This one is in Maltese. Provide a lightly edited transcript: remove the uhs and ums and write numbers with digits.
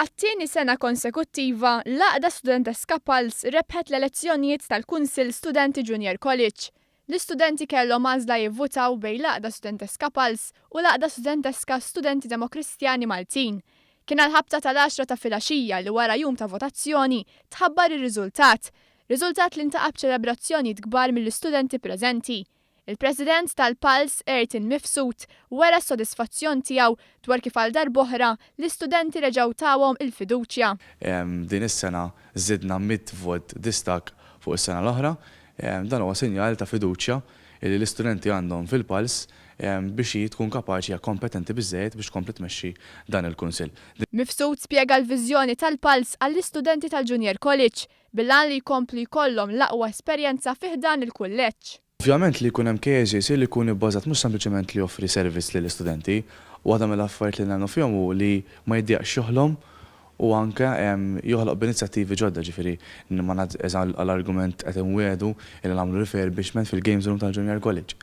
Għat-tieni sena konsekuttiva, l-Għaqda Studenteska Pulse rebħet l-elezzjonijiet tal-Kunsill Studenti Junior College. L-istudenti kellhom għażla jivvutaw bejn l-Għaqda Studenteska Pulse u l-Għaqda Studenteska Studenti Demokristjani Maltin. Kien għall-ħabta tal-għaxra ta' filgħaxija li wara jum ta' votazzjoni tħabbar ir-riżultat. Riżultat li ntlaqa' b'ċelebrazzjonijiet kbar mill-istudenti preżenti. Il-President tal-Pulse, Ayrton Mifsud, wera s-sodisfazzjon tiegħu dwar kif għal darb'oħra l-istudenti reġgħu tawhom il-fiduċja. Din is-sena żidna 100 vot distakk fuq is-sena l-oħra. Dan huwa sinjal ta' fiduċja li l-istudenti għandhom fil-Pulse biex hi tkun kapaċi hija kompetenti biżżejjed biex tkompli tmexxi dan il-Kunsill. Mifsud spjega l-viżjoni tal-Pulse għall-istudenti tal-Junior College bil-għan li jkomplu jkollhom l-aqwa esperjenza fi ħdan il-kulleġġ. Ovvjament li jkun hemm KSJC li jkun ibbażat mhux sempliċement li joffri servizz lill-istudenti. Waħda mill-affarijiet li nemmnu fihom hu li ma jiddejjaqx joħlom u anke joħloq b'inizjattivi ġodda, ġifieri ma għall-argument qed inwiegħdu li nagħmlu refurbishment fil-games room tal-Junior College.